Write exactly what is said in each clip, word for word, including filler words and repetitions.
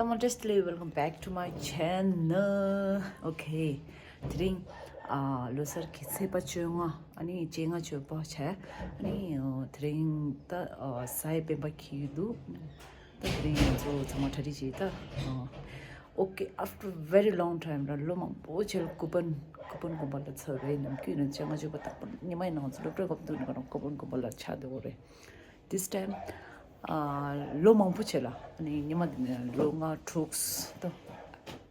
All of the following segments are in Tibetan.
Hello, Tesla, welcome back to my channel. Okay. དེ་རིང་ཨ་ལོ་གསར་གྱི་ཚེས་པ་བཅོ་ལྔ། ཨ་ནི་བཅོ་ལྔ་བཅོ་པ་བྱས། ཨ་ནི་ཨ་དེ་རིང་ད་ཨ་ས་ཡི་སྤེན་པ་འཁེལ་གྱི་འདུག། ད་དེ་རིང་ང་ཚོ་ཚང་མ་གྲ་སྒྲིག་བྱེད་ད། ཨ་okay, after very long time ར། ལོ་མང་པོ་བྱས་ལ་ཀུ་པན་ཀུ་པན་དགོན་པ་ལ་ཚར་རེད། ནམ་རྒྱུན་ནས་བཅོ་ལྔ་བཅོ་པ་རྟག་པར་ཉི་མ་ཡིན་ནའང་ཚོ་སློབ་གྲྭའི་སྐབས་དུས་ནས་ཀུ་པན་དགོན་པ་ལ་ཆགས་བསྡད་ཡོད་རེད། This time ཨ་ལོ་མང་པོ་བྱས་ལ། ཨ་ནི་ཉི་མ་འདི་ནས་ལོ་ལྔ་དྲུག་ད།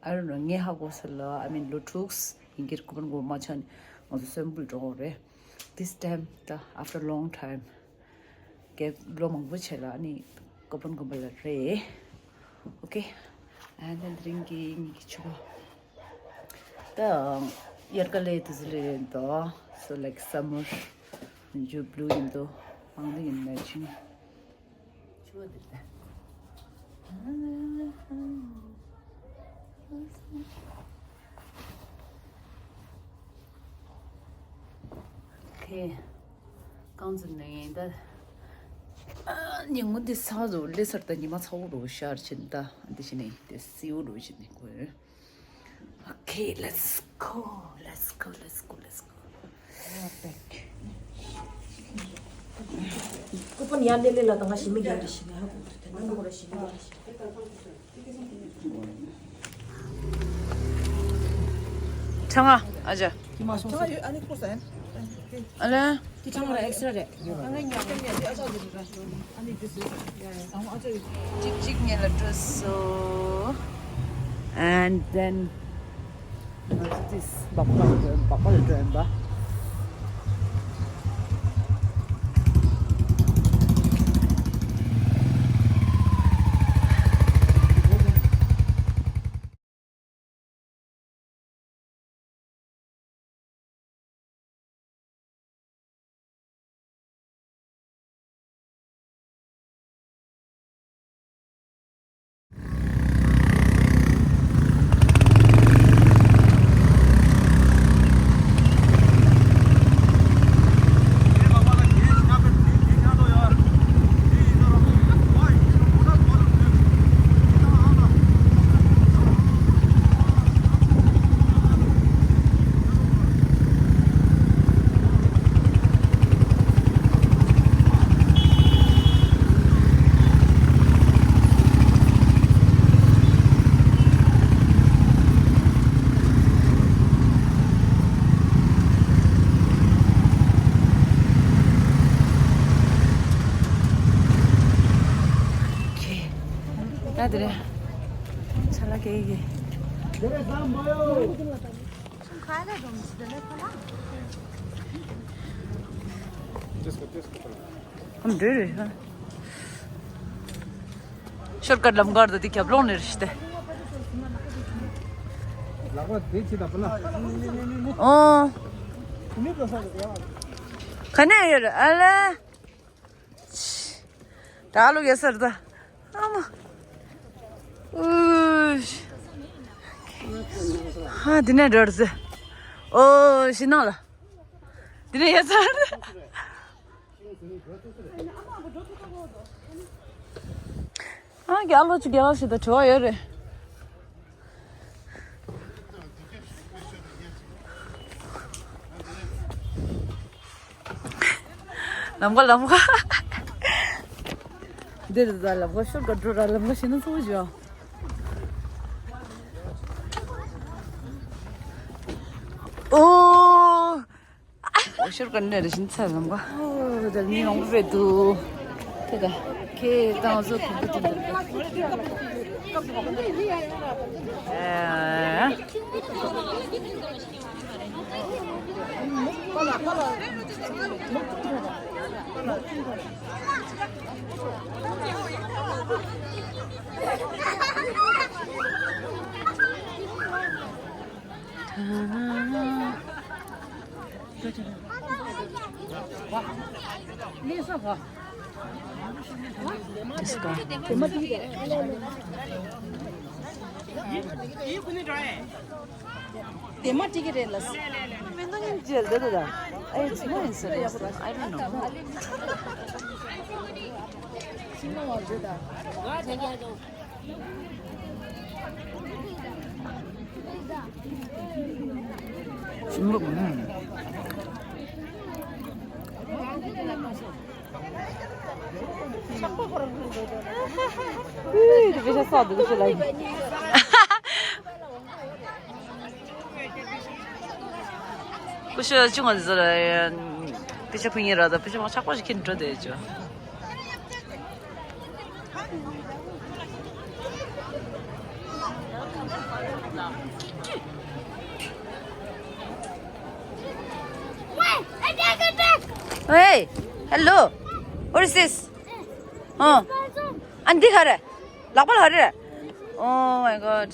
I don't know, ངས་ཧ་གོ་ས་ལ། I mean, ལོ་དྲུག་ཡིན་གྱི་ཀུ་པན་དགོན་པ་མ་ཆགས་ནས་ང་ཚོ་གསོན་པོ་འགྲོ་གི་རེད། This time ད་after long time གས་ལོ་མང་པོ་བྱས་ལ། ཨ་ནི་ཀུ་པན་དགོན་པ་ལ་རེད། Okay, and then དེ་རིང་གི་ངེད་ཀྱི་ཕྱུ་པ། ད་དབྱར་ཁ་ལས་དུས་ཚོད་ལས་རེད་འདུག། So like summer, ཇུ་བྷི་ལུ་ཡིན་འདུག། མང་དུ་ཡིན་matching. ཕྱུ་པ་འདི་ལྟ། Okay. རྐང་འཛིན་ནས་ཡིན་ད། ཉིན་གུང་འདི་ཚ་བོ་རུ་སླེབས་ཚར་ད། ཉི་མ་ཚ་བོ་རུ་ཤར་ཕྱིན་ད། འདི་བྱས་ནས་དེ་བསིལ་བོ་རུ་བྱས་ནས་ཁོས། Okay, let's go, let's go, let's go, let's go. ཀུ་པན་ཡར་སླེབས་སླེབས་ལ་ད་ང་ཞི་མི་རྒྱག་རེ་ཞིག་ལ་ཧ་གོ་གི་རེད། ད་ནམ་གོ་ར་ཞི་མི་རྒྱག་རེ་ཞིག་ཁྲ་ང་ཨ་ཅག་ཁྱི་མ་སོང་ས། ཨ་ལེ། ཁྱི་ཁྲ་ང་ར་ཨེག་སི་རེ་རེད། གཅིག་གཅིག་ངེད་ལ་སྤྲོད་སོང་། And then ང་ཚོ་ཏིས་སྦག་པ་ལ་འགྲོ་ཡིན། སྦག་པ་ལ་འགྲོ་ཡིན་པ། ད་དེ་རེད། ཆ་ལག་གེ་གེ། འདྲེ་རེད། ཤོར་ཀ་ལམ་གར་དུ་དེ་རྒྱབ་ལོག་ནས་རེད་ཤི་སྟེ། ཨོ། ག་ནས་ཡོད་རེད་ཨ་ལེ། ད་ལོ་གེ་སར་ད། ཨ་མ། ཨུ། ཧ་འདི་ནས་འགྲོ་རེད། ཨོ་ཤི་ནང་ལ། འདི་ནས་ཡ་སར། ཨ་རྒྱ་ལོ་ཅིག་རྒྱ་ལོ་ཞིག་ད་བྲོ་བ་ཡོད་རེད། ལམ་ཁ་ལམ་ཁ། འདིར་ད་ལམ་ཁ་ཤོར་ག་འགྲོ་ར་ལམ་ཁ་ཤེས་ན་ཚོགས་བྱོས། ཨོ། ཨོ་ཤོར་ག་ནས་རེ་བཞིན་ཚ་ལམ་ཁ། ཨོ་ད་མི་མང་པོ་བས་འདུག། དེ་ད་ཁེ་དང་བཟོ་ཐུབ་ཀྱི་འདུག། ཨེ། དེ་མ་ཏིག་རེད་ལ། མི་འདུག་ཉིན་རྗེས་ལ་འདི་ད། ཨེ་ཙི་མ་ཡིན་ཟེར་རེད། I don't know. ཀུ་ཤུ་ཆུང་བ་ཚོ་ལ་ཀུ་ཤུ་ཕུལ་ཡིན་ར། ད་ཀུ་ཤུ་མ་ཆག་པ་ཞིག་ཁྱེར་འགྲོ་བསྡད་ཡོད། Hey, hello. What is this? ཨ། ཨ་འདི་ག་རེ། ལག་པ་ལ་ག་རེ། Oh my god.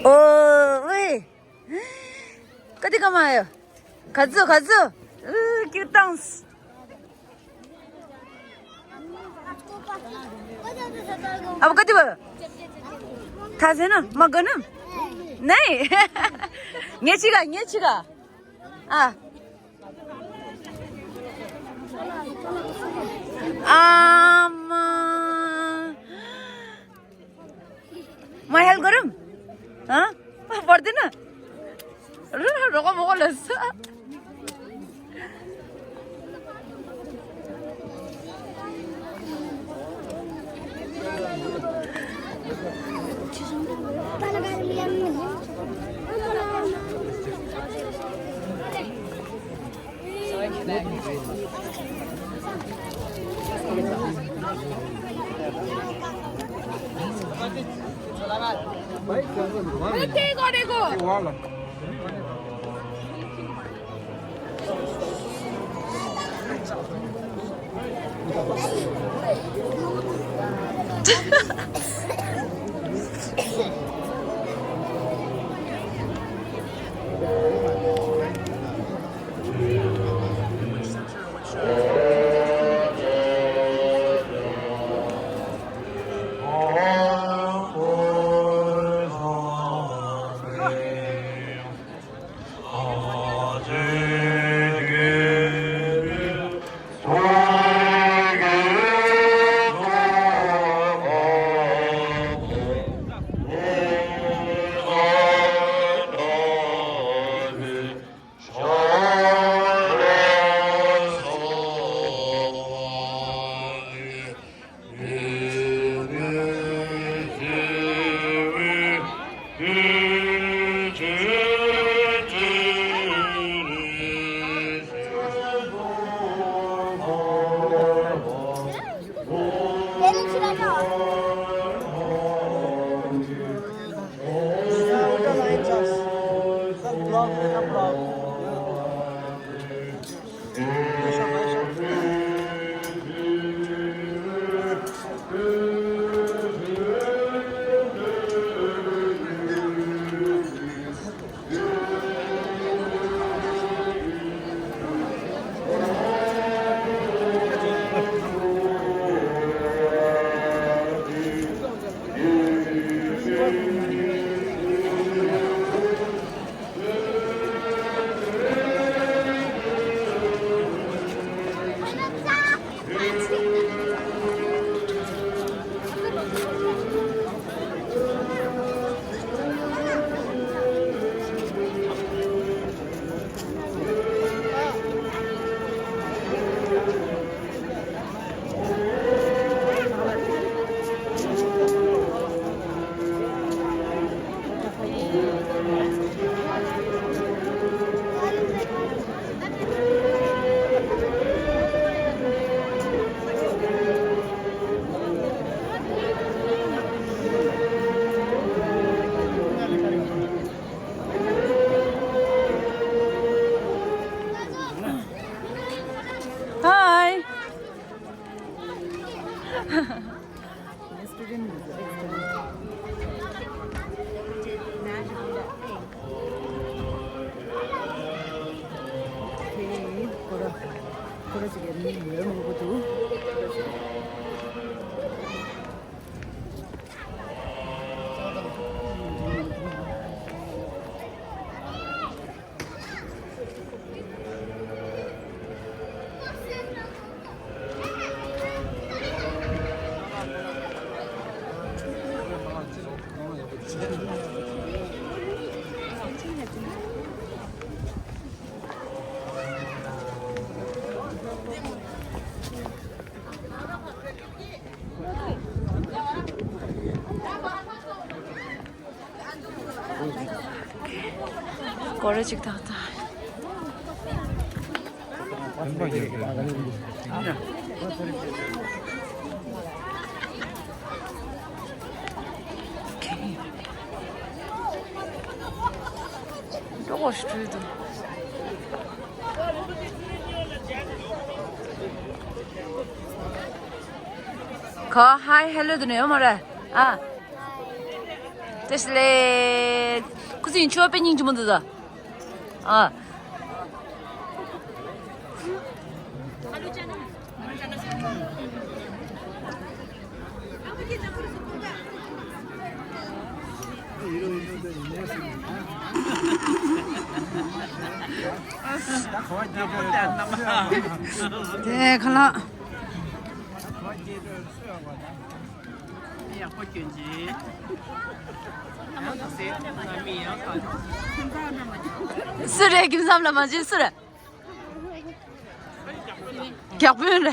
ཨོ་ཝེ། ཀ་ཏི་ཀ་མ་ཡོ། ག་ཚོད་ག་ཚོད། ཨུ་ཀྱུ་ཏང་སི། ཨ་བ་ཀ་ཏི་བ། ཐ་ཟེ་ན་མ་ག་ནམ། ནའི། ངེ་ཅི་ག་ངེ་ཅི་ག་ཨ། ཨ་མ། མ་ཧེལ་གོ་རམ། ཨ། བར་དེ་ན། རོ་རོ་གོ་མོ་གོ་ལ་ས། Student visa, student. Okay, ཁོ་ར་ཁོ་ར་ཅིག་གི་མི་ཡོད་མང་པོ་འདུག་སྐོར་ར་ཅིག་ཏག་ཏག་ཀྲོག་ཞིག་འགྲོ་འདུག་ཁོ་ཧའི་ཧེ་ལོ་དུ་ནས་ཡོད་མ་རེད། ཨ། བཀྲ་ཤིས་བདེ་ལེགས། ཁུ་སིང་ཆུ་བ་དཔེ་སྙིང་རྗེ་མོ་འདུག་ད། ཨ། དེ་ཁ་ལག་ཡག་པོ་སྐྱོན་གྱིས། སུ་རེད། ཁྱིམ་ཚང་ལ་མ་བྱེད་སུ་རེད། རྒྱག་པོ་རེད།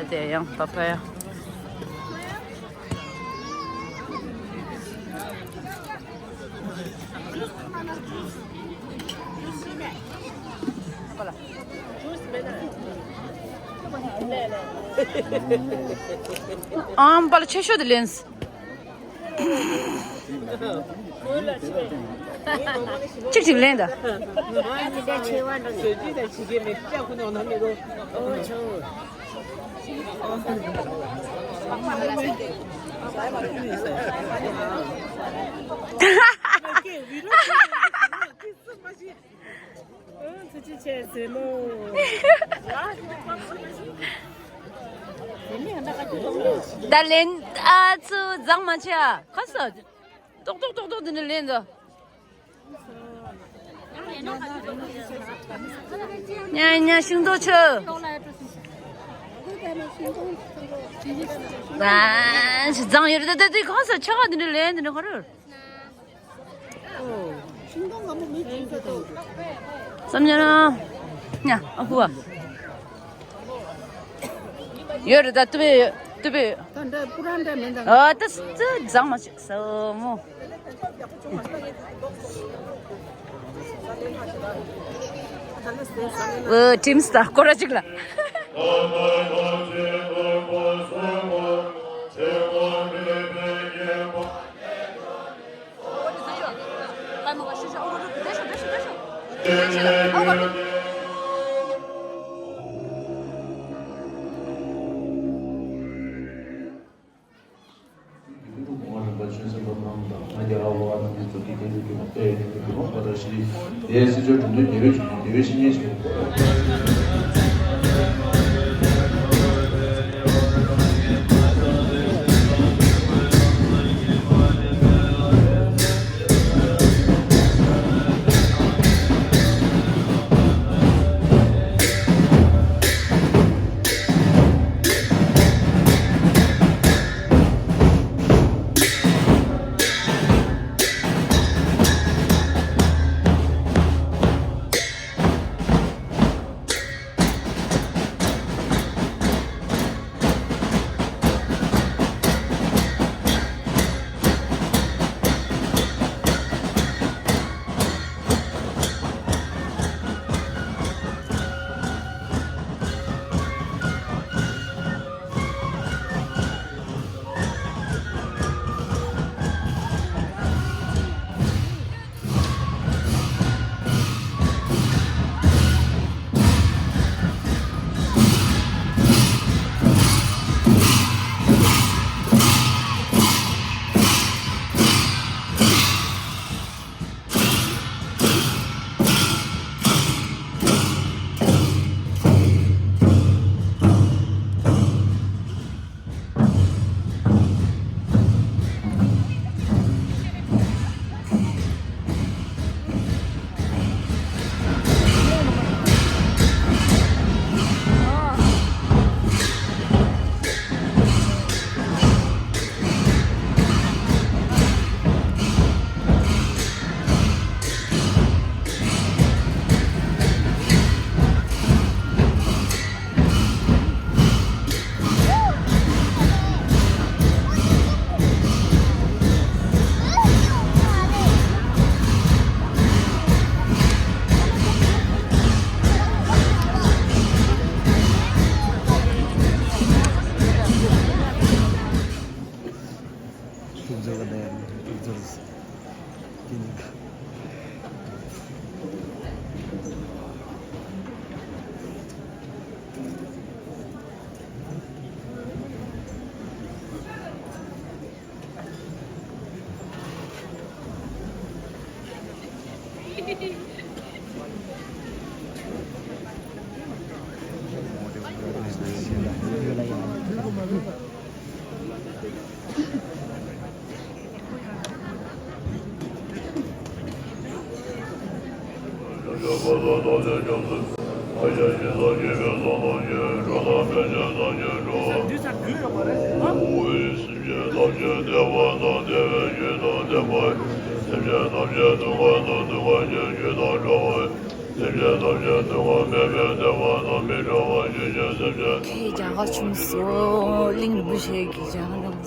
དེ་ཡང་པ་ཕ་ཡ། ཨམ་པ་ལ་ཆེ་ཤོས་དེ་ལེན། གཅིག་གཅིག་ལེན་ད། ད་ལེན་ཨ་ཚུ་མཛངས་མ་ཆེ་ཨ་ཁ་ས། ཏོག་ཏོག་ཏོག་ཏོག་འདི་འདྲ་ལེན་འདུག་ཉ་ཉ་ཤིང་ཏོག་ཆུ། ཨ་ཞིག་མཛངས་ཡོད་རེད། ད་ད་དུས་གང་ས་ཆ་ག་འདི་འདྲ་ལེན་འདི་འདྲ་ག་རེ། བསམ་ཉ་ན། ཉ་ཨ་ཧུ་ཨ། ཡོད་རེད་ད་ཏུ་བེ་ཡོད་ཏུ་བེ་ཡོད། ད་འདྲ་པུ་ར་འདྲ་མིན་ད། ཨ་ད་ཙི་མཛངས་མ་བྱེད་ས་མོ། ཨོ་ཁྲིམས་ད་སྐོར་ར་ཅིག་ལ། ཁྱེད་རྒྱ་གར་བྱུང་སོང་། གླིང་རིན་པོ་ཆེ་གི་རྒྱ་གར་ནང་།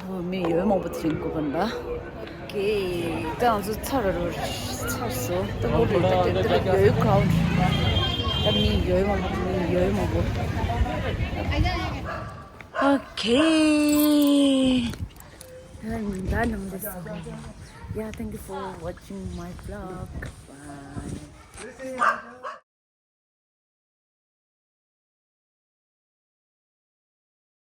ཨོ། མི་ཡོད་མང་པོ་དེ་རིང་སྐུ་པར་འདྲ། ཀེ། ད་ང་ཚོ་ཚར་རུ་ཚར་སོང་། ད་འོ་རེད། ད་དེ་ད་ཡོད་གང་། ད་མི་ཡོད་མང་པོ། མི་ཡོད་མང་པོ། ཨོ་ཁེ། ད་ཉིན་ད་ནང་ལས་སོང་། Yeah, thank you for watching my vlog. Bye.